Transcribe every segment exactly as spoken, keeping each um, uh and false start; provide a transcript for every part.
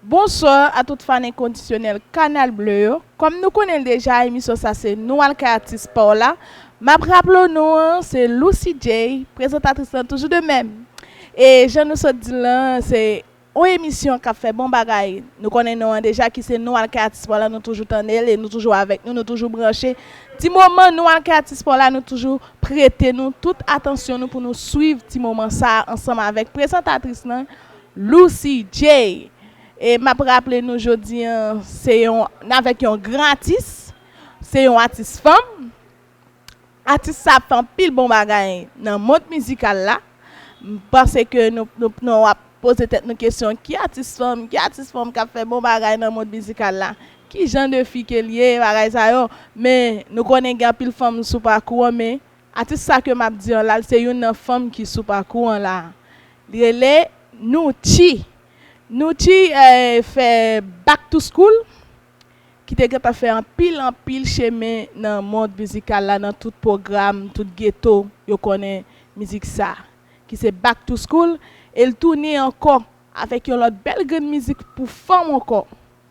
Bonswa a tout fan enkondisyonèl Kanal Bleu yo. Kòm nou konnen l deja, emisyon sa se Nou al kay atis pa w la. M ap raple w non an, se Lucy J, prezantatris lan toujou de menm. E jan nou sot di l lan, se yon emisyon k ap fè bon bagay. Nou konnen non an deja ki se Nou al kay atis pa w la, nou toujou tande l e nou toujou avèk nou, nou toujou branche. Di moman Nou al kay atis pa w la, nou toujou prete nou tout atansyon nou pou nou swiv ti moman sa a ansanm avèk prezantatris lan, Lucy J. E m ap raple nou jodi an, se yon, n avèk yon gran atis, se yon atis fanm. Atis sa ap fè anpil bon bagay nan mond mizikal la. M panse ke nou, nou, nou ap poze tèt nou kesyon, ki atis fanm, ki atis fanm k ap fè bon bagay nan mond mizikal la? Ki jan de fi ke l ye, bagay sa yo? Men, nou konnen gen anpil fanm sou pakou an, men atis sa ke m ap di an la, se youn nan fanm ki sou pakou an la. Li rele Nouchi. Nouchi, eh, fè Back to School, ki te gentan fè anpil, anpil chemen nan mond mizikal la, nan tout pwogram, tout geto, yo konnen mizik sa, ki se Back to School, e l tounen ankò avèk yon lòt bèl grenn mizik pou fanm ankò.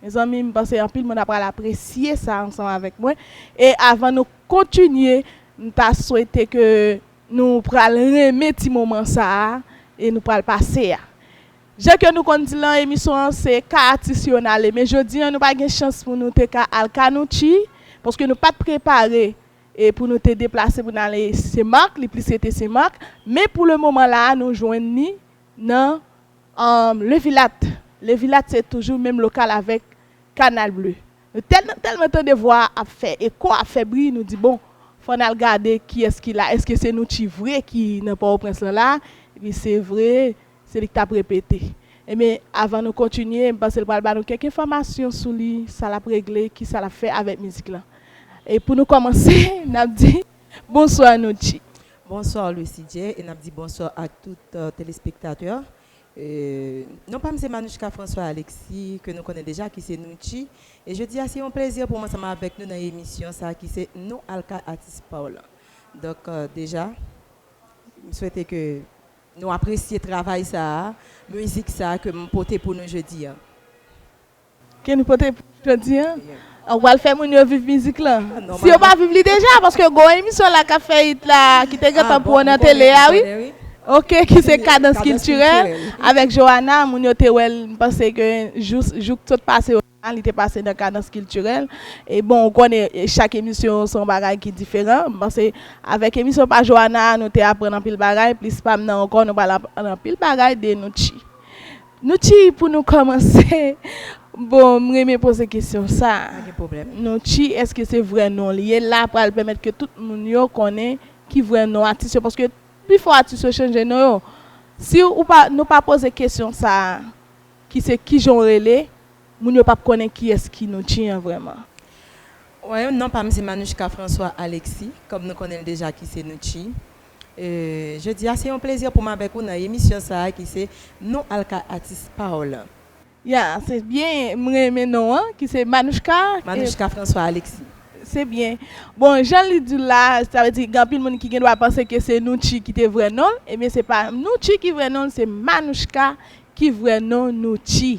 Mezanmi, m panse anpil moun ap pral apresye sa ansanm avèk mwen. E avan nou kontinye, m ta swete ke nou pral renmen ti moman sa a e nou pral pase a. Jan ke nou konn di lan, emisyon an se ka atis yo n ale, men jodi an nou pa gen chans pou nou te ka al ka Nouchi, paske nou pa t prepare e pou nou te deplase pou n ale Senmak, li plis rete Senmak, men pou le moman la a nou jwenn li nan, um, Levilat. Levilat se toujou menm lokal avèk Kanal Bleu. Nou tèlman, tèlman tande vwa a ap fè eko, ap fè bri, nou di, bon, fò n al gade kiyès ki la. Èske se Nouchi vre ki nan Pòtoprens lan la? Epi se vre, se li k t ap repete. Ebyen, avan nou kontinye, m panse l pral ba nou kèk enfòmasyon sou li, sa l ap regle, kisa l ap fè avèk mizik lan. E pou nou kòmanse, n ap di, bonswa Nouchi. Bonswa Lucy J, e n ap di bonswa a tout, euh, telespektatè. Euh, non pa m se Manouchka François Alexis, ke nou konnen deja ki se Nouchi. E jodi a se yon plezi pou mwen ansanm avèk nou nan emisyon sa ki se Nou al kay atis pa w lan. Donk, euh, deja, m swete ke nou apresye travay sa a, mizik sa a ke m pote pou nou jodi a. Ke nou pote pou jodi a? Yeah. Ou pral fè moun yo viv mizik lan. Ah, si yo pa viv li deja, paske gon emisyon la k ap fè it la, ki te gentan pran nan tele a, wi. Ok, ki se Kadans Kiltirèl, avèk Johanna, moun yo te wè l, m panse ke jou, jou k sot pase yo, li te pase nan Kadans Kiltirèl. E bon, ou konnen, e chak emisyon se yon bagay ki diferan. M panse avèk emisyon pa Johanna, nou te aprann anpil bagay, plis pa m nan ankò, nou pral aprann anpil bagay de Nouchi. Nouchi, pou nou kòmanse, bon, m renmen poze kesyon sa. Pa gen pwoblèm. Nouchi, èske se vrè non li ye? La pral pèmèt ke tout moun yo konnen ki vrè non atis yo, paske pifò atis yo chanje non yo. Si ou pa, nou pa poze kesyon sa, ki se kijan w rele, moun yo p ap konnen kiyès ki Nouchi an vrèman. Wi, non pa m se Manouchka François Alexis, kòm nou konnen l deja ki se Nouchi. E, jodi a se yon plezi pou m avèk ou nan emisyon sa a ki se Nou al kay atis pa w lan. Ya, se byen, m renmen non an, ki se Manouchka, e, Manouchka François Alexis. Se byen. Bon, jan li di la, sa vle di gen anpil moun ki gen dwa panse ke se Nouchi ki te vrè non l. Ebyen, se pa Nouchi ki vrè non l, se Manouchka ki vrè non Nouchi.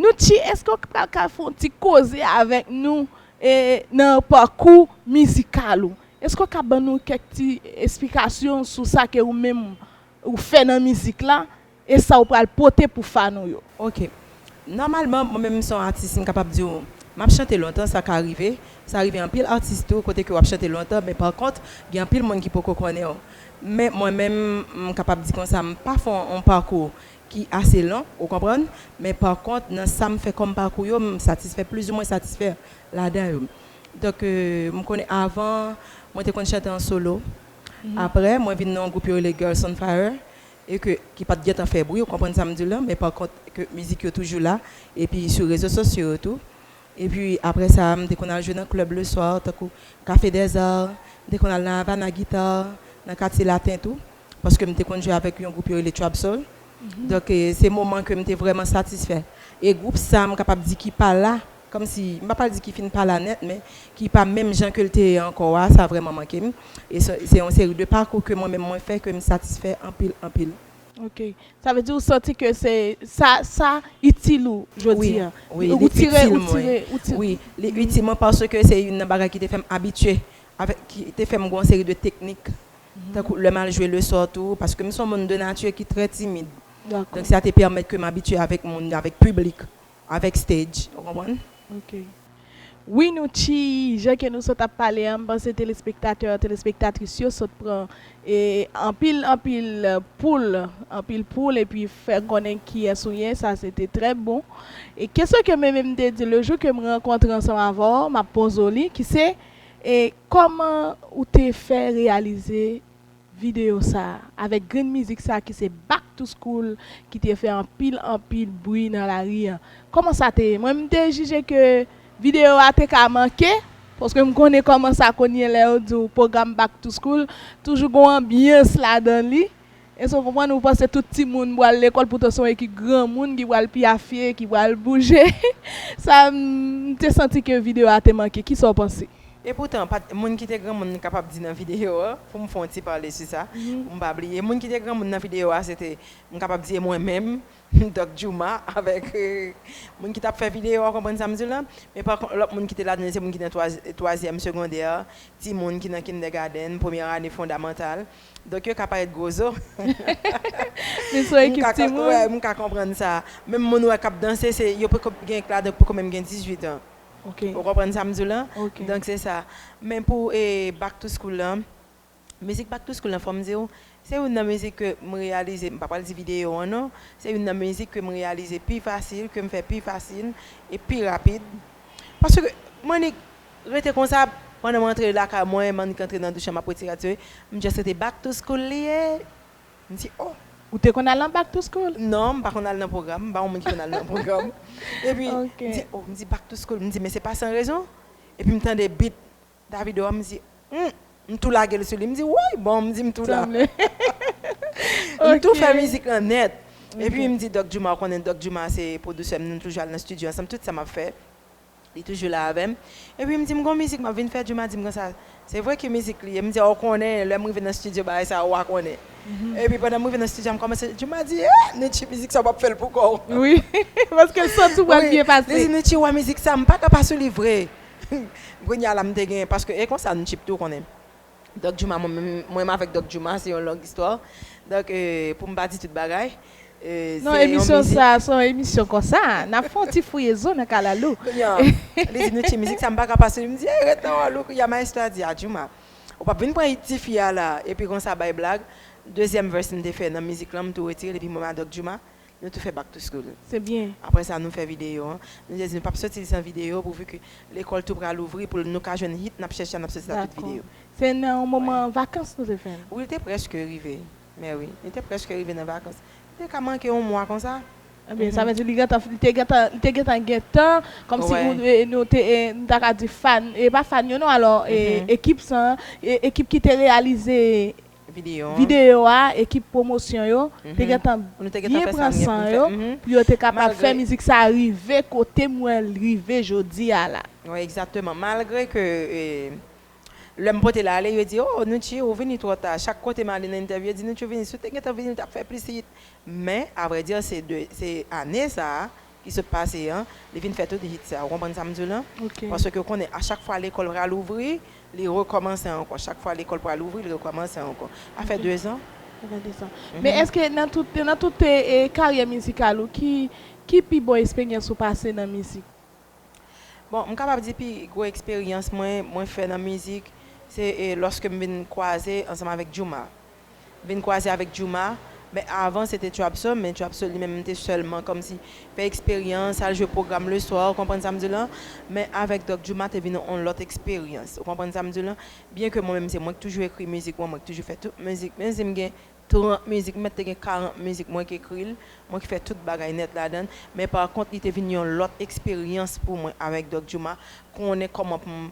Nouchi, èske w ka, ka fè yon ti koze avèk nou, e, nan pakou mizikal ou? Èske w ka ban nou kèk ti esplikasyon sou sa ke ou menm ou fè nan mizik la, e sa ou pral pote pou fan ou yo? Ok. Nòmalman, mwen menm m se yon atis, m kapab di w, m ap chante lontan, sa ka rive. Sa rive anpil atis tou, kote ke w ap chante lontan, men pa kont, gen anpil moun ki poko konnen w. Men mwen menm, m kapab di konsa, m pa fè yon pakou ki ase long, ou konprann? Men pa kont, nan sa m fè kòm pakou yo, m satisfè, plizoumwen satisfè ladan yo. Donk, euh, m konnen avan, mwen te konn chante an solo. Mhm. Apre, mwen vin nan yon gwoup yo rele Girls on Fire, e ke, ki pa t gentan fè bri, ou konprann sa m di w lan, men pa kont, ke mizik yo toujou la, epi sou rezo sosyo yo tou. Epi apre sa, m te konn al jwe nan club le soir, tankou Café des Arts, m te konn al nan Havana Guitar, nan Katye Laten tou, paske m te konn jwe avèk yon gwoup yo rele Trap Soul. Mhm. Donk, e, se moman ke m te vrèman satisfè. E gwoup sa, m kapab di ki pa la, kòmsi, m pa pral di ki fin pa la nèt, men ki pa menm jan ke l te ye ankò a, sa vrèman manke m. E se, se yon seri de pakou ke mwen menm mwen fè, ke m satisfè anpil, anpil. Ok. Sa vle di ou santi ke se sa, sa itil ou jodi a? Wi, li itil mwen. Wi, li itil mwen paske se youn nan bagay ki te fè m abitye avèk, ki te fè m gen yon seri de teknik. Tankou lè m al jwe le sò tou, paske m se yon moun de nati ki trè timid. Donk sa te pèmèt ke m abitye avèk moun, avèk piblik, avèk stage, ou konprann? Ok. Wi, Nucci, jan ke nou sot ap pale a, m panse telespektatè, telespektatris yo sot pran e anpil, anpil poul, anpil poul, epi fè konnen kiyès ou ye, sa se te trè bon. E kesyon ke mwen menm m te di, le jou ke m rankontre ansanm avè w, m ap poze w li, ki se, e kòman ou te fè reyalize videyo sa a, avèk grenn mizik sa a ki se Back to School, ki te fè anpil, anpil bri nan lari a. Kòman sa te ye? Mwen, m te jije ke videyo a te ka manke, paske m konnen kòman sa konn ye lè yo di w pwogram Back to School, toujou gon anbyans ladan li. Èske w konprann? Ou panse tout timoun pral lekòl, poutan se yon ekip granmoun ki pral pyafye, ki pral bouje. Sa, m te santi ke videyo a te manke. Kisa w panse? Epoutan, pa t, moun ki te granmoun, m kapab di nan videyo a, pou m fè yon ti pale sou sa, pou m pa bliye. Moun ki te granmoun nan videyo a, se te, m kapab di, e mwen menm, Doc Juma, avèk, euh, moun ki t ap fè videyo a, w konprann sa m di w la? Men pa kont, lòt moun ki te ladan, se moun ki nan twa-, twazyèm segondè, timoun ki nan kindergarten, premyè ane fondamantal. Donk, yo ka parèt gwo zo. Men se yon ekip timoun. Wè, m ka konprann sa. Menm moun ou wè k ap danse, se, yo poko gen k la, donk poko menm gen dizuit an. Ok. Ou konprann sa m di w la? Ok. Donk, se sa. Men pou, e, Back to School la, mizik Back to School la, fò m di w, se youn nan mizik ke m reyalize, m pa pral di videyo an non, se youn nan mizik ke m reyalize pi fasil, ke m fè pi fasil e pi rapid. Paske m annik rete konsa, pandan m antre lakay mwen, m annik antre nan douch la, m ap retire rad sou, m just rete Back to School li ye. M di, oh! Ou te konn al nan Back to School? Non, m pa konn al nan pwogram, m pa yon moun ki konn al nan pwogram. Epi, m di, oh, m di, Back to School, m di, men se pa san rezon. Epi m tande beat Davido a, m di, hmm, m tou lage l sou li. M di, woy, bon, m di, m tou la. M tou fè mizik lan nèt. Epi m di, Doc Juma, ou konnen Doc Juma se pwodisè m, nou toujou al nan estidyo ansanm, tout sa m ap fè, li toujou la avè m. Epi m di, m gon mizik m ap vin fè, Juma di m konsa, se vre ki mizik li ye? M di, a, ou konnen, lè m rive nan estidyo, bagay sa a, ou a konnen. Epi pandan m rive nan estidyo a, m kòmanse, Juma di, eh, Nitchy, mizik sa a, w ap fè l pou kò w. Wi, paske l santi w pral byen pase. Li di, Nitchy, wè mizik sa a, m pa ka pa sou li vre. Kounye a la m te gen, paske e konsa nou chip tou konnen. Doc Juma, mwen menm, mwen menm avèk Doc Juma, se yon long istwa. Donk, e, pou m pa di tout bagay, e, non, se yon emisyon mizik. Sa, se yon emisyon konsa. N ap fè yon ti fouye zo nan kalalou. Kounye a, li di, Nitchy, mizik sa m pa ka pase. M di, ey, ret nan wòl ou. Kounye a, maestro a di, a, Juma, ou p ap vin pran tifi a la. Epi konsa, bay blag. Dezyèm verse m te fè nan mizik lan, m tou retire l, epi mwen ak Doc Juma. Nou tou fè Back to School. Se byen. Apre sa, nou fè videyo an. Nou te di nou p ap soti li san videyo, pouvi ke lekòl tou pral ouvri, pou nou ka jwenn hit n ap chèche a, n ap soti sa tout videyo. Dakò. Se nan yon moman vakans nou te fè l. Wi, li te prèske rive. Men wi, li te prèske rive nan vakans. Li te ka manke yon mwa konsa. Ebyen, sa vle di li gentan, li te gentan, li te gentan gen tan, kòmsi ou, e, nou te, e, nou ta ka di fan, e pa fan yo non, alò, e, ekip sa, e, ekip ki te reyalize videyo an. Videyo a, ekip pwomosyon yo, te gentan byen pran san yo pou yo te kapab fè mizik sa rive kote m wè l rive jodi a la. Wi, egzakteman. Malgre ke, e, lè m pote l ale, yo di, oh, Nitchy, ou vini twò ta. Chak kote m ale nan entèvyou, yo di, Nitchy, ou vini. Si w te gentan vini, w t ap fè plis hit. Men, avrèdi, se de, se ane sa a, ki sot pase an, li vin fè tout hit sa. Ou konprann sa m di w lan? Ok. Paske w konnen, a chak fwa lekòl pral ouvri, li rekòmanse ankò. Chak fwa lekòl pral ouvri, li rekòmanse ankò. A fè dezan. Sa fè dezan. Men èske nan tout, nan tout, e, e, karyè mizikal ou, ki, ki pi bon eksperyans ou pase nan mizik? Bon, m kapab di pi gwo eksperyans mwen, mwen fè nan mizik, se, e, lòske m vin kwaze ansanm avèk Juma. Vin kwaze avèk Juma, men avan se te Trapso, men Trapso li menm te sèlman kòmsi fè eksperyans, al jwe pwogram le swa, ou konprann sa m di w lan? Men avèk Doc Juma te vin yon lòt eksperyans, ou konprann sa m di w lan? Byen ke mwen menm se mwen ki toujou ekri mizik mwen, mwen ki toujou fè tout mizik, menm si m gen trant mizik, m mèt te gen karant mizik mwen ki ekri l, mwen ki fè tout bagay nèt ladan l, men pa kont li te vin yon lòt eksperyans pou mwen avèk Doc Juma, konnen kòman pou m,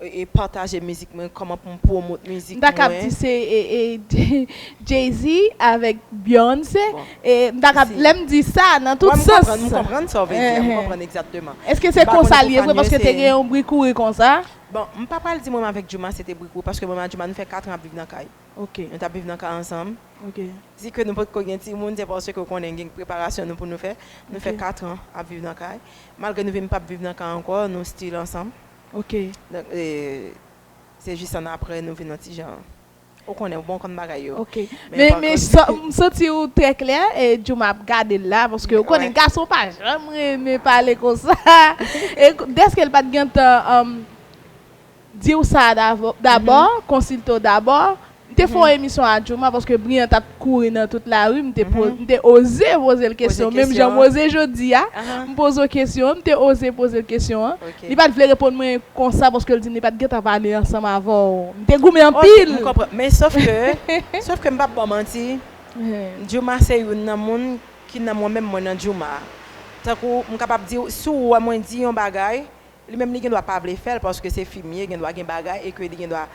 e, e pataje mizik mwen, kòman pou m pwomot mizik mwen. M ta kab di se e, e, Jay-Z avèk Beyoncé. Bon. E m ta kab, lè m di sa, nan tout sans. Mwen, m konprann, m konprann sa w vle di a, m konprann egzakteman. Èske se konsa l ye vre, paske te gen yon bri kouri konsa? Bon, m pa pral di mwen menm avèk Jooma se te bri kouri, paske mwen menm ak Jooma, nou fè kat an ap viv nan kay. Ok. Nou t ap viv nan kay ansanm. Ok. Si ke nou potko gen timoun, se paske w konnen gen preparasyon nou pou nou fè. Nou fè kat an ap viv nan kay. Malgre nou vin p ap viv nan kay ankò, nou still ansanm. Ok. Donk, e, se jis annapre nou vin yon ti jan, ou konnen, bon, konn bagay yo. Ok. Men, men, men, m santi w trè klè, e Jooma ap gade l la, paske w konnen gason pa janm renmen pale konsa. E dèske l pa t gentan, um, di w sa dabò, dabò, konsilte w dabò. M te fè yon emisyon a Jooma paske Brian t ap kouri nan tout lari, m te po-, m te oze poze l kesyon, menm jan m oze jodi a, m poze w kesyon an, m te oze poze l kesyon an. Li pa t vle reponn mwen konsa paske l di m li pa t gentan pale ansanm avè w. M te goumen anpil. Ok, m konprann. Men sòf ke, sòf ke m p ap ba w manti, Jooma se youn nan moun ki nan mwen menm, mwen nan Jooma. Tankou m kapab di w, si w wè mwen di yon bagay, li menm li gendwa pa vle fè l paske se fi m ye, gendwa gen bagay e ke li gendwa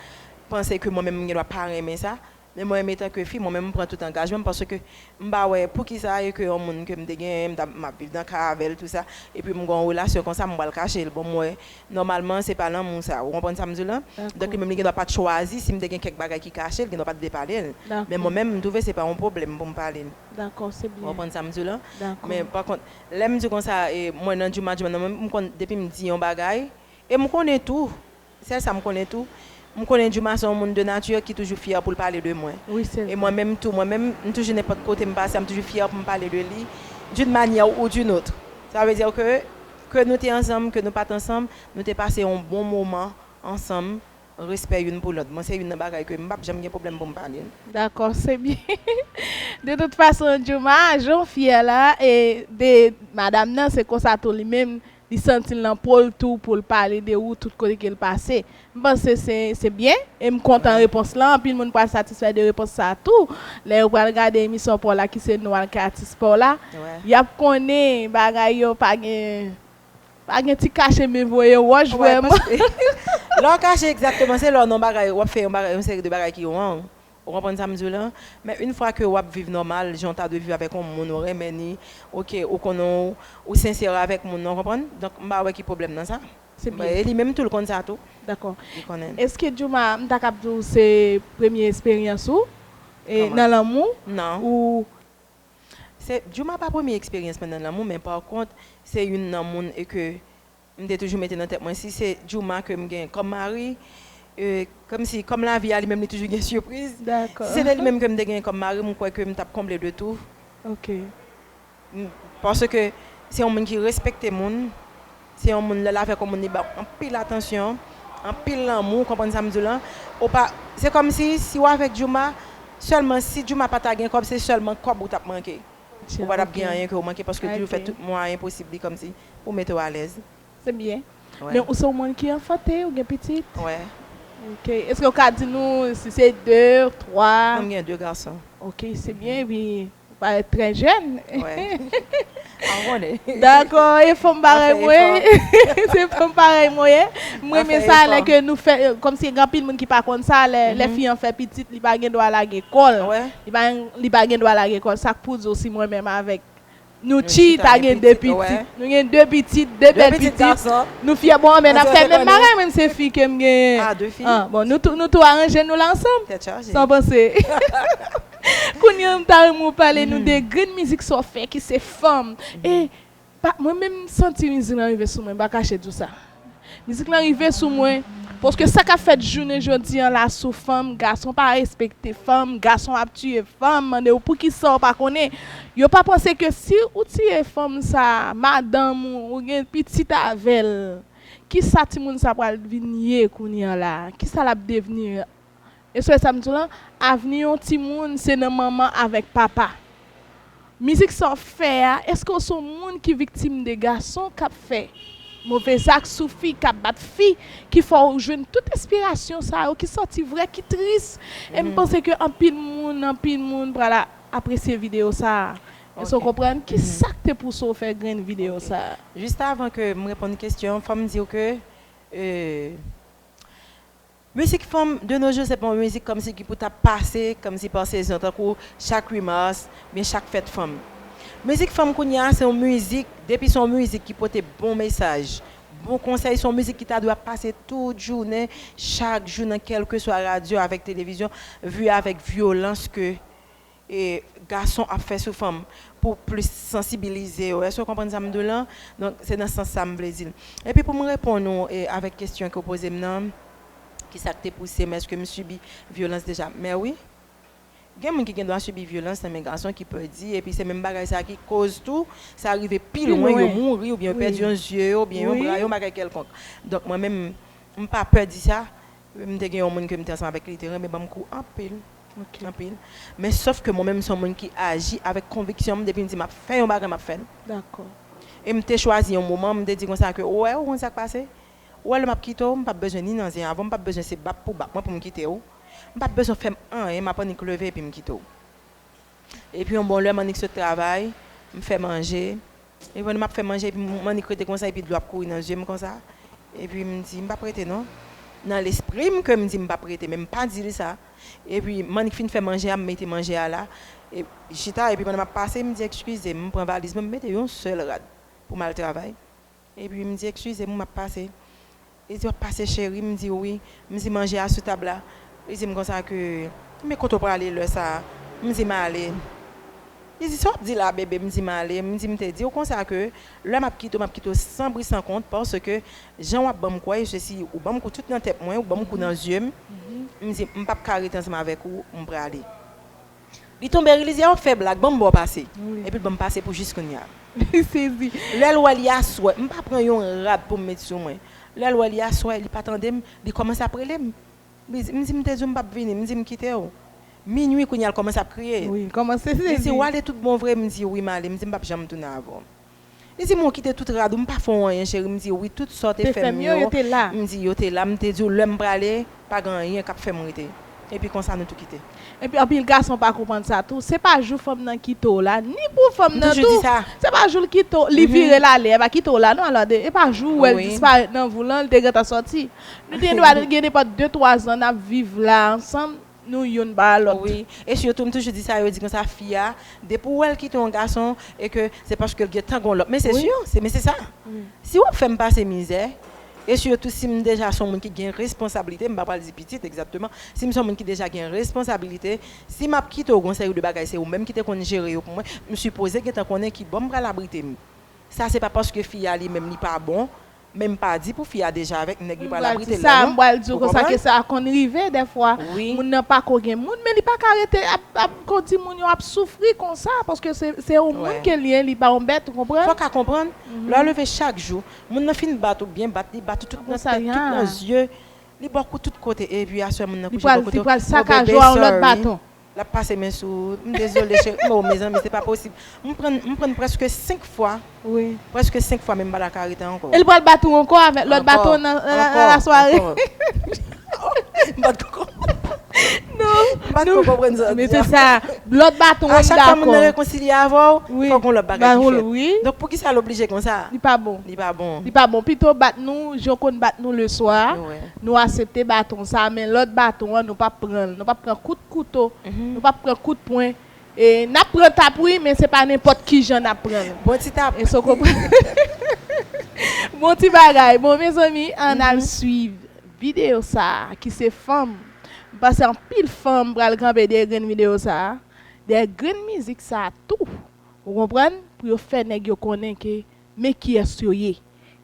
panse ke mwen menm m gendwa pa renmen sa. Men mwen menm etanke fi, mwen menm m pran tout angajman m paske m pa wè poukisa e ke yon moun ke m te genyen, m t ap, m ap viv nan kay avè l, tou sa, epi m gen yon relasyon konsa, m pral kache l. Bon, m wè, nòmalman, se pa lanmou sa. Ou konprann sa m di w lan? Donk, li menm li gendwa pa t chwazi, si m te gen kèk bagay ki kache, li gendwa pa t vle pale l. Men mwen menm, m twouve se pa yon pwoblèm pou m pale l. Dakò, se byen. Ou konprann sa m di w lan? Dakò. Men pa kont, lè m di w konsa, e, mwen nan Jooma, Jooma nan mwen, m konn, depi m di yon bagay, e m konnen tou, sèl sa m konnen tou, m konnen Jooma se yon moun de nati ki toujou fyè pou l pale de mwen. Wi, se vre. E mwen menm tou, mwen menm, m toujou nenpòt kote m pase, m toujou fyè pou m pale de li, d'une manière ou d'une autre. Sa vle di ke, ke nou te ansanm, ke nou pa t ansanm, nou te pase yon bon moman ansanm, respè youn pou lòt. Bon, se youn nan bagay ke m p ap janm gen pwoblèm pou m pale l. Dakò, se byen. De tout fason, Jooma, jan w fyè la, e de madanm nan, se konsa tou li menm, li santi l nan po l tou pou l pale de ou tout kote ke l pase. M panse se, se byen, e m kontan repons lan. Anpil moun pral satisfè de repons sa tou. Lè yo pral gade emisyon pa w la, ki se nou al ka atis pa w la, y ap konnen bagay yo pa gen, pa gen ti kache men voye wòch vrèman. Paske lè w kache egzakteman, se lè w nan bagay, w ap fè yon bagay, yon seri de bagay ki wrong. Ou konprann sa m di w lan? Men yon fwa ke w ap viv nòmal, jan w ta dwe viv avèk yon moun, ou renmen li, oke, ou konnen w, ou sensè avèk moun nan, ou konprann? Donk, m pa wè ki pwoblèm nan sa. Se byen. E li menm tou, l konn sa tou. Dakò. Li konnen. Èske Jooma, m ta kab di w se premye esperyans ou, e, nan lanmou? Non. Ou Se, Jooma pa premye eksperyans mwen nan lanmou, men pa kont, se youn nan moun e ke m te toujou mete nan tèt mwen, si se Jooma ke m gen kòm mari, e, kòmsi, kòm lavi a li menm li toujou gen sipriz, si se te li menm ke m te gen kòm mari, m kwè ke m t ap konble de tou. Ok. M, paske se yon moun ki respekte moun, se yon moun, lè l avèk yon moun, li ba w anpil atansyon, anpil lanmou, ou konprann sa m di w lan? Ou pa, se kòmsi, si w avèk Jooma, sèlman si Jooma pa ta gen kòb, se sèlman kòb ou t ap manke. Ou pa t ap gen anyen ke w manke, paske toujou fè tout mwayen posib li kòmsi pou mete w alèz. Se byen. Men ou se yon moun ki anfante, ou gen pitit? Wi. Ok. Èske w ka di nou si se de, twa? Non, m gen de gason. Ok, se byen, epi ou parèt trè jèn. Wi. A, w konnen. Dakò, e fanm parèy mwen. Se fanm parèy mwen ye. M renmen sa, lè ke nou fè, kòmsi gen anpil moun ki pa konn sa, lè, lè fi an fè pitit, li pa gen dwa lage kò l. Li pa, li pa gen dwa lage kò l. Sa k pou di w si mwen menm avèk nou chita gen de pitit. Nou gen de pitit, de bèl pitit. Nou fyè, bon, men n ap fè menm bagay, menm se fi ke m genyen. A, de fi. Bon, nou tou, nou tou aranje nou la ansanm. Tèt chaje. Sa w panse? Kounye a, m ta renmen w pale nou de grenn mizik sa w fè ki se fanm. E pa, mwen menm, m santi mizik lan rive sou mwen, m pa kache di w sa. Mizik lan rive sou mwen, paske sa k ap fèt jounen jodi an la sou fanm, gason pa respekte fanm, gason ap tiye fanm, mande w poukisa w pa konnen. Yo pa panse ke si ou tiye fanm sa, madanm ou, ou gen pitit avè l, kisa timoun sa pral vin ye kounye a la? Kisa l ap devni? E se sa m di w lan, avni yon timoun se nan manman avèk papa. Mizik sa w fè a, èske w se yon moun ki viktim de gason k ap fè move zak sou fi, k ap bat fi, ki fè w jwenn tout enspirasyon sa yo, ki sòti vrè, ki tris? E m panse ke anpil moun, anpil moun pral a-, apresye videyo sa a. Èske w konprann? Kisa k te pouse w fè grenn videyo sa a? Jis avan ke m reponn kesyon an, fò m di w ke, e, Mizik fanm de nos jours se pa yon mizik kòmsi ki pou ta pase kòmsi pa sezon, tankou chak uit mas, byen chak fèt fanm. Mizik fanm kounye a se yon mizik, depi se yon mizik ki pote bon mesaj, bon konsèy, se yon mizik ki ta dwe ap pase tout jounen, chak jou nan kèlkeswa radyo avèk televizyon, vi avèk vyolans ke e gason ap fè sou fanm pou plis sansibilize yo. Èske w konprann sa m di w lan? Donk, se nan sans sa m vle di l. Epi pou m reponn ou e avèk kesyon ke w poze m nan, ki sa k te pouse m, èske m sibi vyolans deja? Mè wi. Gen moun ki gen dwa sibi vyolans nan men gason ki pèdi, epi se menm bagay sa ki koz tou, sa rive pi lwen, yo mouri, oubyen yo pèdi yon zye yo, oubyen yon bra yo, yon bagay kèlkonk. Donk, mwen menm, m pa pè di sa. M te gen yon moun ke m te ansanm avèk li, li te renmen ban m kou anpil. Anpil. Men sòf ke mwen menm, m se yon moun ki aji avèk konviksyon m, depi m di m ap fè yon bagay, m ap fè l. Dakò. E m te chwazi yon moman, m te di konsa ke, ou wè, ou konn sa k pase? Ou wè, lè m ap kite w, m p ap bezwen ni nan zen avè w, m p ap bezwen se bat pou bat mwen pou m kite w. M p ap bezwen fè m anyen, m ap annik leve epi m kite w. Epi yon bon lè, m annik sot travay, m fè manje. Epi pandan m ap fè manje, epi m annik rete konsa, epi dlo ap kouri nan zye m konsa. Epi m di, m p ap rete non. Nan lespri m ke m di m p ap rete, men m pa di l sa. Epi m annik fin fè manje a, m mete manje a la. E, chita, epi pandan m ap pase, m di, eskize m, m pran valiz mwen, m mete yon sèl rad pou m al travay. Epi m di, eskize m, m ap pase. Li di, w ap pase cheri? M di, wi. M di, manje a sou tab la. Li di m konsa ke, men kote w prale lè sa a? M di, m ale. Li di, sa w ap di la, bebe? M di, m ale. M di, m te di w konsa ke lè m ap kite w, m ap kite w san bri san kont, paske jan w ap ban m kou a, se si ou ban m kou tout nan tèt mwen, ou ban m kou nan zye m, m di, m p ap ka rete ansanm avèk ou, m prale. Li tonbe ri, li di, a, w ap fè blag, ban m ba w pase. Epi l ban m pase pou jis kounye a. Li sezi. Lè l wè li aswè, m pa pran yon rad pou m met sou mwen. Lè l wè li aswè, li pa tande m, li kòmanse ap rele m. Li di, m di, m te di w m p ap vini, m di, m kite w. Minui kounye a, l kòmanse ap kriye. Wi, l kòmanse sezi. Li di, w ale tout bon vre? M di, wi, m ale, m di, m p ap janm tounen avè w. Li di, men w kite tout rad ou, m pa fè w anyen, cheri. M di, wi, tout sa w te fè m yo, m di, yo te la. M te di w, lè m prale, pa gen anyen k ap fè m rete. Epi konsa, nou tou kite. Epi, anpil gason pa konprann sa tou. Se pa jou fanm nan kite w la, ni pou fanm nan tou. Se pa jou l kite w, li vire l ale, e pa kite w la, non, alò, e pa jou ou wè l disparèt nan vi w lan, li te gentan sòti. Nou te gen dwa gen nenpòt de, twa zan n ap viv la ansanm. Nou youn ba lòt. Wi. E sitou, m toujou di sa, yo di konsa, fi a, depi w wè l kite yon gason, e ke se paske l gentan gon lòt. Men se si, se, men se sa. Si w ap fè m pase mizè, e sitou si m deja se yon moun ki gen responsablite, m pa pral di pitit egzakteman, si m se yon moun ki deja gen responsablite, si m ap kite w gon seri de bagay, se ou menm ki te konn jere yo pou mwen, m sipoze gentan konnen ki bò m pral abrite m. Sa se pa paske fi a li menm li pa bon, men m pa di pou fi a deja avèk nèg li pral abrite l la non. M pral di sa, m pral di w konsa ke sa konn rive dèfwa. Moun nan pa ko gen moun, men li pa ka rete ap, ap ko di moun yo ap soufri konsa, paske se, se yon moun ke l ye, li pa yon bèt, ou konprann? Fò w ka konprann, lè w leve chak jou, moun nan fin bat ou byen bat, li bat ou tout nan tèt, tout nan zye, li ba w kou tout kote, epi aswè moun nan kouche bò kote w, o bebe, sorry. L ap pase men sou ou. M dezole, cheri. Oh, mezanmi, se pa posib. M pran, m pran prèske senk fwa. Wi. Prèske senk fwa, men m pa ta ka rete ankò. E l pral bat ou ankò avèk lòt baton nan, nan, nan lasware. M pa t ko konprann. Non, m pa t ko konprann sa w di a. Men se sa. Lòt baton an, m dakò. A chak fwa moun nan rekonsilye avè w, fòk gon lòt bagay ki fèt. Donk, poukisa l oblije konsa? Li pa bon. Li pa bon. Li pa bon. Pito bat nou, jan w konn bat nou leswa. Nou aksepte baton sa, men lòt baton an, nou p ap pran l. Nou p ap pran kout kouto, nou p ap pran kout pwen, e n ap pran tap wi, men se pa nenpòt kijan n ap pran l. Bon ti tap. Èske w konprann? Bon ti bagay. Bon, mezanmi, ann al swiv videyo sa a, ki se fanm. M panse anpil fanm pral kanpe dèyè grenn videyo sa a, dèyè grenn mizik sa a tou. Ou konprann? Pou yo fè nèg yo konnen ke men kiyès yo ye.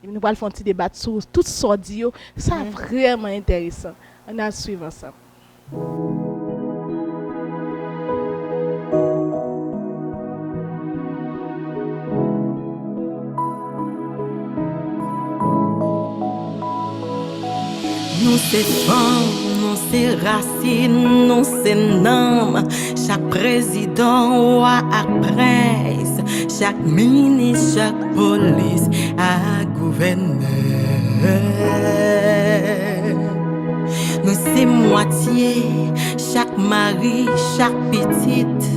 Epi nou pral fè yon ti deba sou tout sa w di yo. Sa vrèman enteresan. Ann al swiv ansanm. Nou se fanm, nou se rasin, nou se nanm. Chak prezidan, wa ak prens, chak minis, chak polis ak gouvènè. Nou se mwatye chak mari, chak pitit,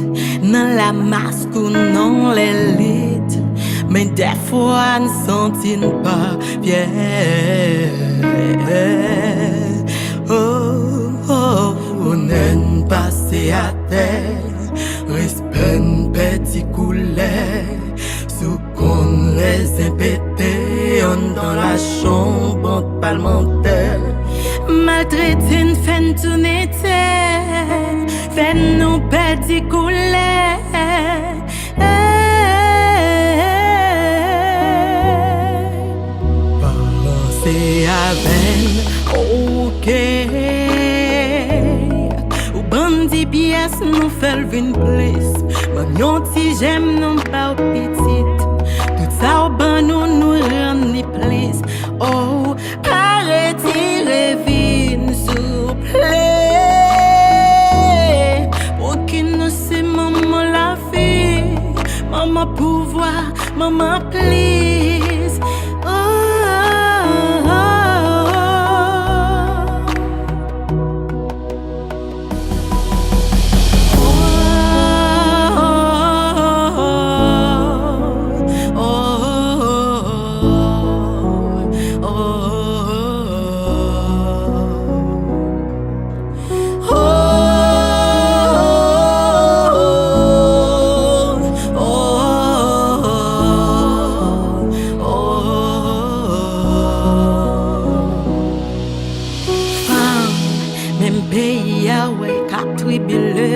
nan lamas kou nan lelit. Men dèfwa n santi n pa fyè. Oh, oh, onè n pase atè, respè n pèdi koulè, sou konn rèzen pete anndan lachonbon palmantè. Maltrete n fè n tounen tè, fè nou pèdi koulè. Ey, pa ranse avè n, oke. Ou ban n di pyès, nou fè l vin plis. Ban n yon ti jèm, nou ba w pitit. Tout sa w ban nou, nou rann li plis. Oh, pa retire vi n, souple. Pouki nou se manman lavi, manman pouvwa, manman plis. Oh, oh, oh, oh. Fanm, menm peyi a wè k ap tribile,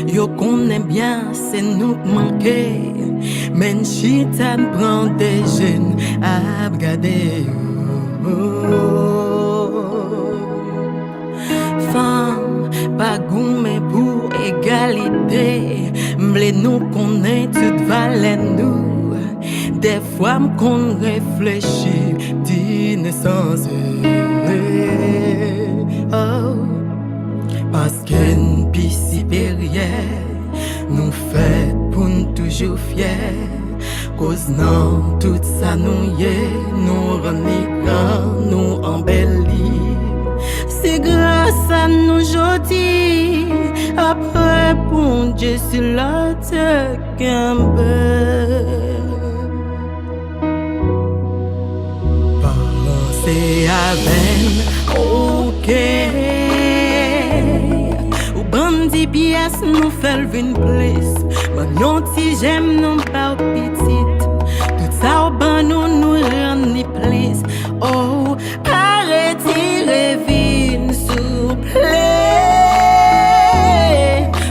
yo konnen byen se nou k manke, men n chita n pran deje n ap gade yo. Fanm, pa goumen pou egalite, m vle nou konnen tout valè nou. Dèfwa m konn reflechi, di nesans, oh, paske n pi siperyè, nou fèt pou n toujou fyè. Koz nan tout sa nou ye, nou rann li gran, nou anbèli. Se gras a nou jodi, apre Bondye sou latè kenbe. Pa ranse avè n, oke. Ou ban n di pyès, nou fè l vin plis. Ban n yon ti jèm, nou ba w pitit. Tout sa w ban nou, nou rann li plis. Oh, pa retire vi n, souple.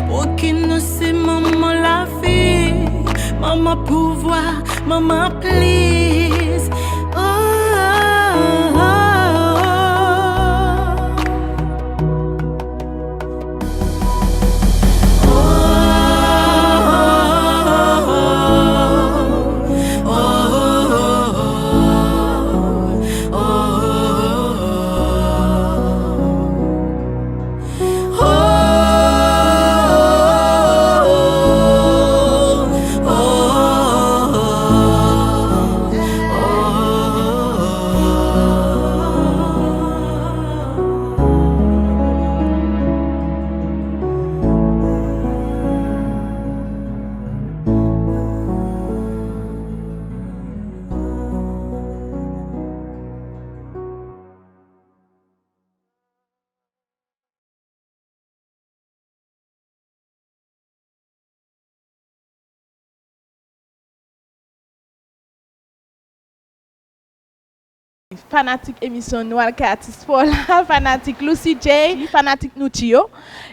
Pouki nou se manman lavi, manman pouvwa, manman plis. Oh, oh, oh, oh. Fanatik emisyon Nou al kay atis pa w la, fanatik Lucy J, fanatik Nucci yo,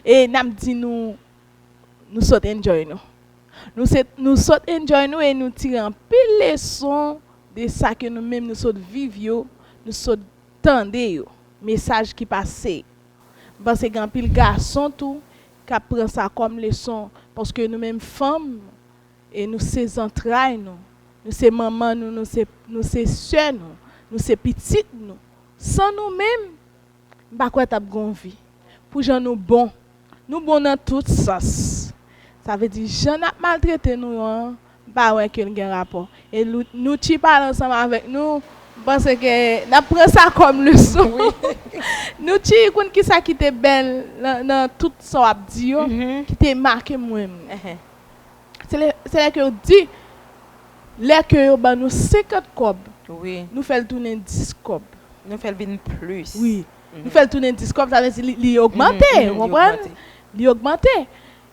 e n ap di nou, nou sot enjoy nou. Nou se, nou sot enjoy nou e nou tire anpil leson de sa ke nou menm nou sot viv yo, nou sot tande yo, mesaj ki pase. M panse gen anpil gason tou k ap pran sa kòm leson, paske nou menm fanm, e nou se zantray nou, nou se manman nou, nou se, nou se sè nou, nou se pitit nou. San nou menm, m pa kwè t ap gen yon vi. Pou jan nou bon, nou bon nan tout sans. Sa vle di, jan n ap maltrete nou an, m pa wè ke l gen rapò. E Lou-, Nucci pale ansanm avèk nou, m panse ke n ap pran sa kòm leson. Wi. Nucci, ou konn kisa ki te bèl nan, nan tout sa w ap di yo, ki te make m mwen menm? Se lè, se lè ke yo di, lè ke yo ban nou senkant kòb, wi, nou fè l tounen dis kòb. Nou fè l vin plis. Wi. Nou fè l tounen dis kòb, sa vle di li, li ogmante, ou konprann? Li ogmante.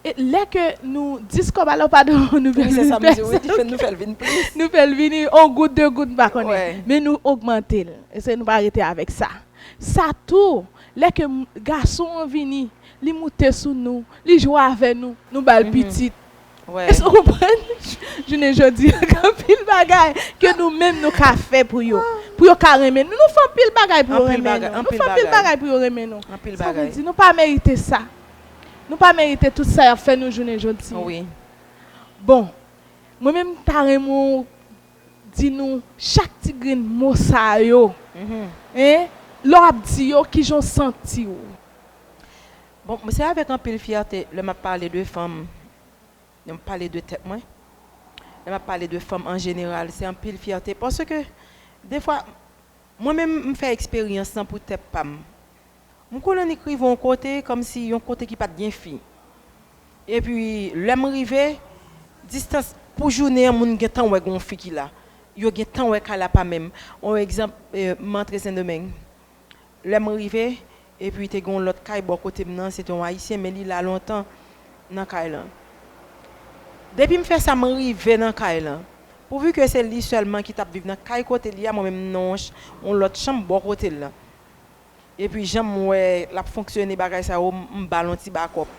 E lè ke nou dis kòb, alò, padon, nou vin pèsonn. Wi, se sa m di, wi, ki fè nou fè l vin plis. Nou fè l vini yon gout, de gout, m pa konnen. Men nou ogmante l. E se nou pa rete avèk sa. Sa tou, lè ke gason an vini, li moute sou nou, li jwe avè nou, nou ba l pitit. Èske w konprann? Jounen jodi a, gen anpil bagay ke nou menm nou ka fè pou yo. Pou yo ka renmen nou. Nou fè anpil bagay pou yo renmen nou. Nou fè anpil bagay pou yo renmen nou. Sa vle di, nou pa merite sa. Nou pa merite tout sa y ap fè nou jounen jodi a. Bon, mwen menm, m ta renmen w di nou chak ti grenn mo sa yo. Hein? Lè w ap di yo, kijan w santi w? Bon, se avèk anpil fyète lè m ap pale de fanm, lè m ap pale de tèt mwen, lè m ap pale de fanm an jeneral, se anpil fyète. Paske, defwa, mwen menm, m fè eksperyans lan pou tèt pa m. M konn annik rive yon kote, kòmsi yon kote ki pa t gen fi. Epi, lè m rive, distans, pou jounen an, moun gentan wè gen yon fi ki la. Yo gentan wè kay la pa menm. Yon egzanp, eh, m antre Sendomeng. Lè m rive, epi te gen yon lòt kay bò kote m nan, se te yon Ayisyen, men li la lontan nan kay lan. Depi m fè sa, m rive nan kay lan. Pouvi ke se li sèlman ki t ap viv nan kay kote li a, mwen menm m nan yon ch-, yon lòt chanm bò kote l lan. Epi jan m wè l ap fonksyone bagay sa yo, m, m ba l yon ti bakòp.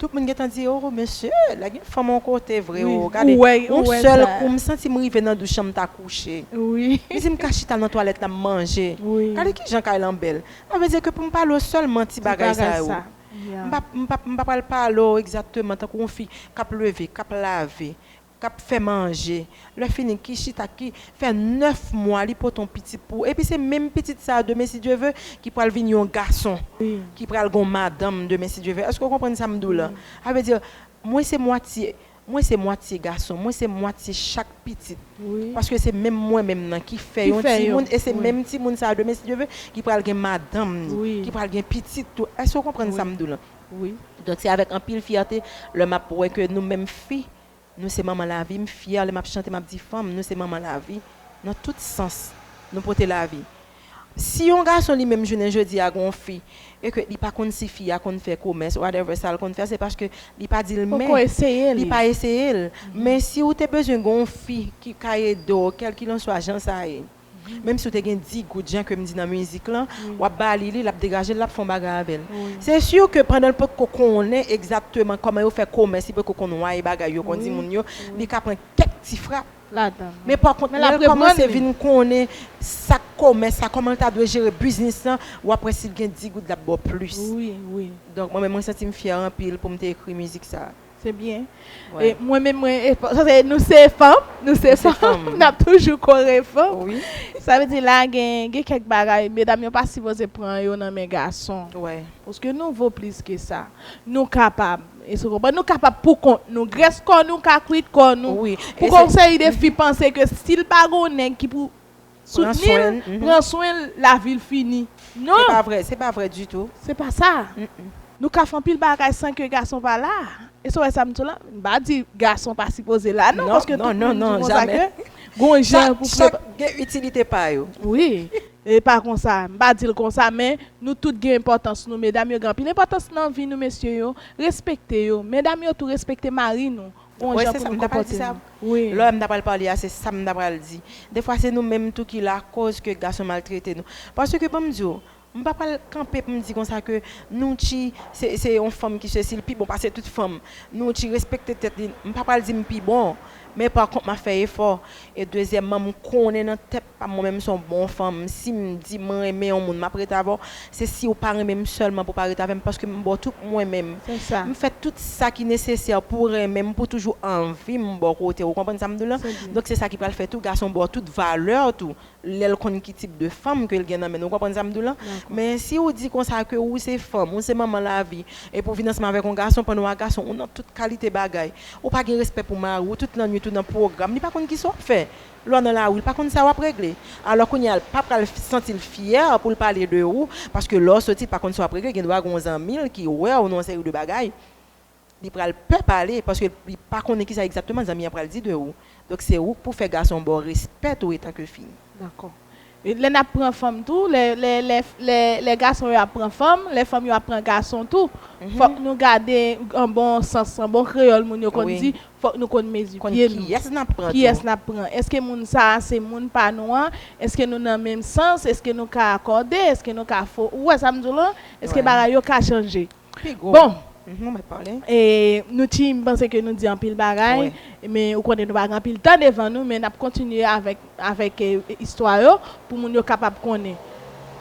Tout moun gentan di, "Oh, mesye, la gen fanm yon kote vre, oh, gade." Yon sèl kou, m santi m rive nan douch lan, m ta kouche. M di, "M ka chita nan twalèt la, m manje." Gade kijan kay lan bèl. Sa vle di ke pou m pale w sèlman ti bagay sa yo. M pa, m pa, m pa pral pale w egzakteman tankou yon fi k ap leve, k ap lave, k ap fè manje, lè fini ki chita, ki fè nèf mwa li pote yon pitit pou ou. Epi se menm pitit sa a, demen si Dye ve, ki pral vin yon gason, ki pral gen yon madanm demen si Dye ve. Èske w konprann sa m di w lan? Sa vle di, mwen se mwatye, mwen se mwatye gason, mwen se mwatye chak pitit. Paske se menm mwen menm nan ki fè yon timoun, e se menm timoun sa a, demen si Dye ve, ki pral gen madanm ni, ki pral gen pitit tou. Èske w konprann sa m di w lan? Donk, se avèk anpil fyète lè m ap wè ke nou menm fi, nou se manman lavi. M fyè lè m ap chante, m ap di fanm, nou se manman lavi. Nan tout sans, nou pote lavi. Si yon gason li menm jounen jodi a gen yon fi, e ke li pa konn si fi a konn fè komès, whatever sa l konn fè, se paske li pa di l men, li pa eseye l. Men si ou te bezwen gen yon fi ki ka ede w, kèlkilanswa jan sa ye, menm si w te gen di goud, jan ke m di nan mizik lan, w ap ba li li, l ap degaje l, l ap fè yon bagay avè l. Se si ke pandan l potko konnen egzakteman kòman yo fè komès, li potko konn wè bagay yo, konn di moun yo, li ka pran kèk ti frap. Men pa kont, lè l kòmanse vin konnen sa k komès sa, kòman l ta dwe jere biznis lan, w ap wè si l gen di goud, l ap ba w plis. Donk, mwen menm, mwen santi m fyè anpil pou m te ekri mizik sa a. Se byen. E mwen menm, mwen, e, sa se, nou se fanm, nou se fanm, n ap toujou kore fanm. Sa vle di la, gen, gen kèk bagay, medam yo pa sipoze pran yo nan men gason. Paske nou vo plis ke sa. Nou kapab. Èske w konprann? Nou kapab pou kont nou. Grès kò nou ka kwit kò nou. Pou gen yon seri de fi panse ke si l pa gen yon nèg ki pou soutni l, pran swen l, lavi l fini. Non! Se pa vrè, se pa vrè ditou. Se pa sa. Nou ka fè anpil bagay san ke gason pa la. Èske w wè sa m di w la? M pa di gason pa sipoze la, non, paske tout moun di konsa ke gen yon jan pou. Chak gen itilite pa yo. Wi. E pa konsa, m pa di l konsa, men nou tout gen enpòtans nou, medam yo gen anpil enpòtans nan vi nou, mesye yo, respekte yo. Medam yo tou respekte mari nou, gon jan pou nou konpòte nou. Wi. Lè m ta pral pale a, se sa m ta pral di. Defwa se nou menm tou ki lakoz ke gason maltrete nou. Paske ban m di w, m pa pral kanpe pou m di konsa ke Nouchi se, se yon fanm ki sesi, l pi bon pase tout fanm. Nouchi respekte tèt li, m pa pral di m pi bon, men pa kont m ap fè efò. E dezyèmman, m konnen nan tèt pa m, mwen menm m se yon bon fanm. Si m di m renmen yon moun, m ap ret avè w, se si w pa renmen m sèlman pou w pa ret avè m, paske m ba w tout mwen menm. M fè tout sa ki nesesè pou w renmen m, pou w toujou anvi m bò kote w. Ou konprann sa m di w lan? Donk se sa ki pral fè tou gason ba w tout valè w tou, lè l konn ki tip de fanm ke l gen nan men l. Ou konprann sa m di w lan? Men si w di konsa ke ou se fanm, ou se manman lavi, epi w vin ansanm avèk yon gason, pandan w a gason, ou nan tout kalite bagay. Ou pa gen respè pou mari w, tout lannwit ou nan pwogram. Li pa konn kisa w ap fè. Lè w nan lari, li pa konn sa w ap regle. Alò kounye a, l pa pral santi l fyè pou l pale de ou, paske lè w soti, li pa konn sa w ap regle, gendwa gen yon zanmi l ki wè w nan yon seri de bagay. Li pral pè pale, paske li pa konnen kisa egzakteman zanmi an pral di de ou. Donk, se ou k pou fè gason ba w respè tou etanke fi. Dakò. Lè n ap pran fanm tou, lè, lè, lè, lè, lè gason yo ap pran fanm, lè fanm yo ap pran gason tou, fòk nou gade an bon sans, an bon kreyòl moun yo konn di, fòk nou konn mezi pye nou. Kiyès n ap pran tou? Kiyès n ap pran? Èske moun sa a se moun pa nou an? Èske nou nan menm sans? Èske nou ka akòde? Èske nou ka fo? Ou wè sa m di w lan? Èske bagay yo ka chanje? Bon, e, Nucci, m panse ke nou di anpil bagay, men ou konnen nou pa gen anpil tan devan nou, men n ap kontinye avèk, avèk, e, istwa yo pou moun yo kapab konnen.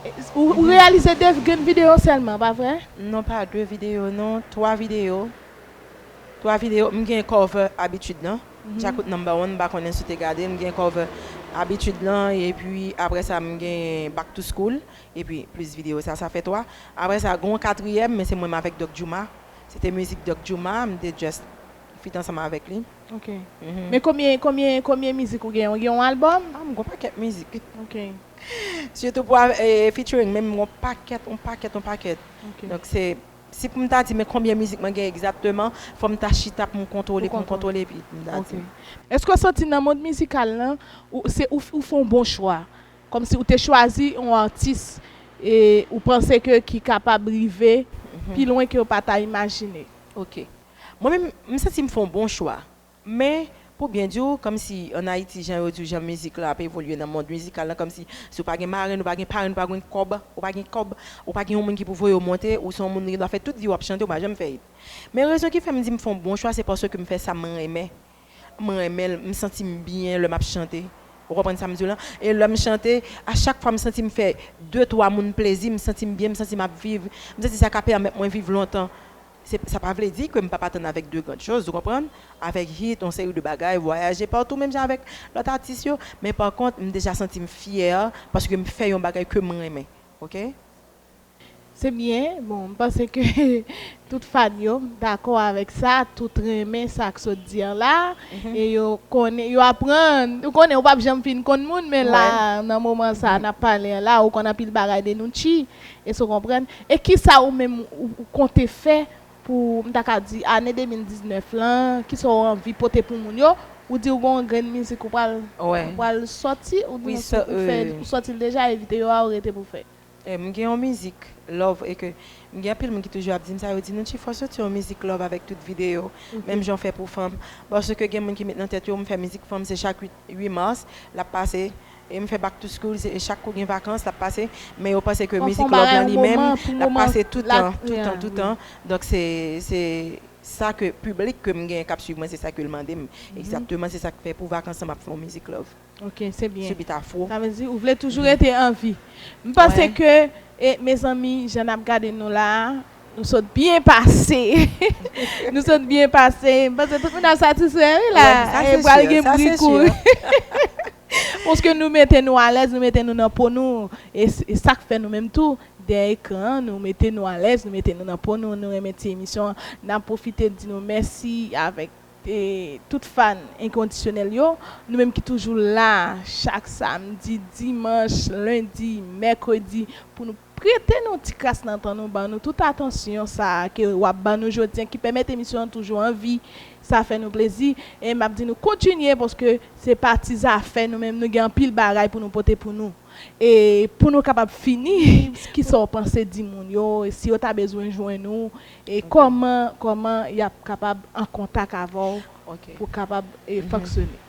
E, ou, ou reyalize de grenn videyo sèlman, pa vre? Non, pa de videyo, non, twa videyo. Twa videyo, m gen cover Abitid lan. Djakout number one, m pa konnen si w te gade l, m gen cover Abitid lan, epi apre sa, m gen Back to School. Epi plis videyo sa, sa fè twa. Apre sa, gen yon katriyèm, men se mwen menm avèk Doc Juma. Se te mizik Doc Juma, m te just feat ansanm avèk li. Ok. Men konbyen, konbyen, konbyen mizik ou gen? Ou gen yon albòm? Ah, m gen yon pakèt mizik. Ok. Sitou pou, e, featuring, men m gen yon pakèt, yon pakèt, yon pakèt. Ok. Donk se, si pou m ta di, men konbyen mizik mwen gen egzakteman, fò m ta chita pou m kontwole, pou m kontwole, epi pou m ta di. Ok. Èske w santi nan mond mizikal lan, ou, se, ou, ou fè yon bon chwa? Kòmsi ou te chwazi yon atis e ou panse ke ki kapab rive pi lwen ke w pa ta imajine. Ok. Mwen menm, m santi m fè yon bon chwa. Men, pou byen di w, kòmsi ann Ayiti, jan yo di w, jan mizik la ap evolye nan mond mizikal lan, kòmsi si w pa gen marenn, ou pa gen parenn, ou pa gen kòb, ou pa gen kòb, ou pa gen yon moun ki pou voye w monte, ou se yon moun ki dwa fè tout vi w ap chante, ou pa janm fè hit. Men rezon ki fè m di m fè yon bon chwa, se paske m fè sa m renmen. M renmen l, m santi m byen lè m ap chante. Ou konprann sa m di w lan? E lè m chante, a chak fwa m santi m fè de, twa moun plezi, m santi m byen, m santi m ap viv, m santi sa ka pèmèt mwen viv lontan. Se, sa pa vle di ke m p ap atann avèk de grandes choses, ou konprann? Avèk hit, yon seri de bagay, vwayaje patou, menm jan avèk lòt atis yo. Men pa kont, m deja santi m fyè paske m fè yon bagay ke m renmen. Ok? Se byen. Bon, m panse ke tout fan yo dakò avèk sa, tout renmen sa k sot di an la, e yo konnen, yo aprann, ou konnen, ou p ap janm fin konn moun, men la, nan moman sa, n ap pale an la, ou konn anpil bagay de Nucci, èske w konprann? E kisa ou menm, ou, ou konte fè pou, m ta ka di, ane de mil diznèf lan, kisa w anvi pote pou moun yo? Ou di w gen yon grenn mizik ou pral, ou pral sòti, ou di w fè, ou sòti l deja, e videyo a ou rete pou fè? E m gen yon mizik love e ke m gen anpil moun ki toujou ap di m sa, yo di, "Nucci, fò w soti yon mizik love avèk tout videyo, menm jan w fè pou fanm." Paske gen moun ki met nan tèt yo, m fè mizik fanm, se chak uit, uit mas, l ap pase. E m fè Back to School, se chak kou gen vakans, l ap pase. Men yo panse ke mizik love lan li menm, l ap pase toutan, toutan, toutan. Donk se, se sa ke piblik ke m gen k ap swiv mwen, se sa ke l mande m. Egzakteman, se sa k fè pou vakans lan m ap fè yon mizik love. Ok, se byen. Sou bit afro. Sa vle di, ou vle toujou rete an vi. M panse ke, e, mezanmi, jan n ap gade nou la, nou sot byen pase. Nou sot byen pase. M panse tout moun ap satisfè, wi, la. E pral gen bri kouri. Paske nou mete nou alèz, nou mete nou nan po nou. E s-, e sa k fè nou menm tou, dèyè ekran an, nou mete nou alèz, nou mete nou nan po nou, nou renmen ti emisyon an. N ap pwofite di nou mèsi avèk e tout fan enkondisyonèl yo, nou menm ki toujou la chak samdi, dimanch, lendi, mèkredi, pou nou prete nou ti kras nan tan nou, ban nou tout atansyon sa a ke w ap ban nou jodi a, ki pèmèt emisyon an toujou an vi. Sa fè nou plezi. E m ap di nou kontinye, paske se pa ti zafè, nou menm nou gen anpil bagay pou nou pote pou nou. E pou nou kapab fini, kisa w panse di moun yo, si yo ta bezwen jwenn ou, e kòman, kòman y ap kapab an kontak avè w pou kapab, e, fonksyone?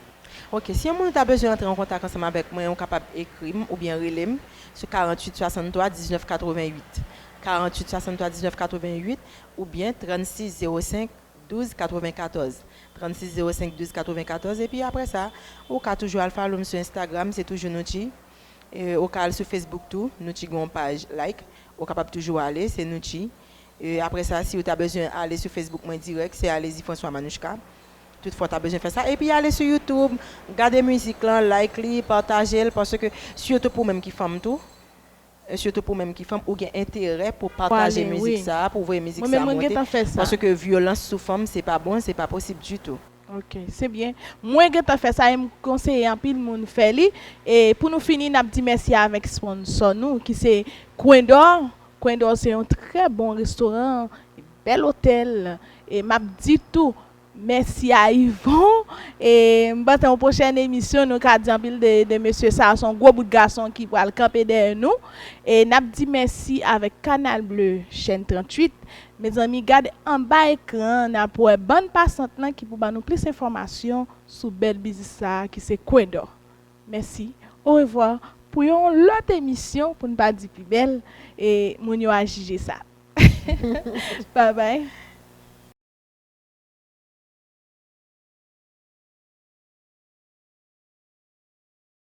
Ok, si yon moun ta bezwen antre an kontak ansanm avèk mwen, ou kapab ekri m oubyen rele m sou karanntuit swasanntwa diznèf katrevennuit, karanntuit swasanntwa diznèf katrevennuit oubyen trannsis zewo senk douz katrevenkatòz, trannsis zewo senk douz katrevenkatòz, epi apre sa, ou ka toujou al follow m sou Instagram, se toujou Nucci. E, ou ka al sou Facebook tou, Nucci gen yon paj like, ou kapab toujou ale, se Nucci. E, apre sa, si ou ta bezwen ale sou Facebook mwen dirèk, se Alezi François Manouchka. Tout fwa w ta bezwen fè sa. Epi ale sou YouTube, gade mizik lan, like li, pataje l, paske sitou pou mwen ki fanm tou, e sitou pou mwen ki fanm, ou gen enterè pou pataje mizik sa a, pou voye mizik sa a monte. Paske vyolans sou fanm, se pa bon, se pa posib ditou. Ok, se byen. Mwen gentan fè sa e m konseye anpil moun fè li. E pou nou fini, n ap di mèsi avèk sponsò nou, ki se Coin d'Or. Coin d'Or se yon trè bon restoran, bèl otèl. E m ap di tou, Mèsi a Yvon. E m panse yon pwochèn emisyon, nou ka di anpil de, de mesye sa. Se yon gwo bout gason ki pral kanpe dèyè nou. E n ap di mèsi avèk Kanal Bleu, chèn tranntuit. Mezanmi, gade anba ekran an, n ap wè bann pasant lan ki pou ban nou plis enfòmasyon sou bèl biznis sa a ki se Kwendò. Mèsi. Orevwa. Pou yon lòt emisyon, pou n pa di pi bèl, e moun yo a jije sa. Babay.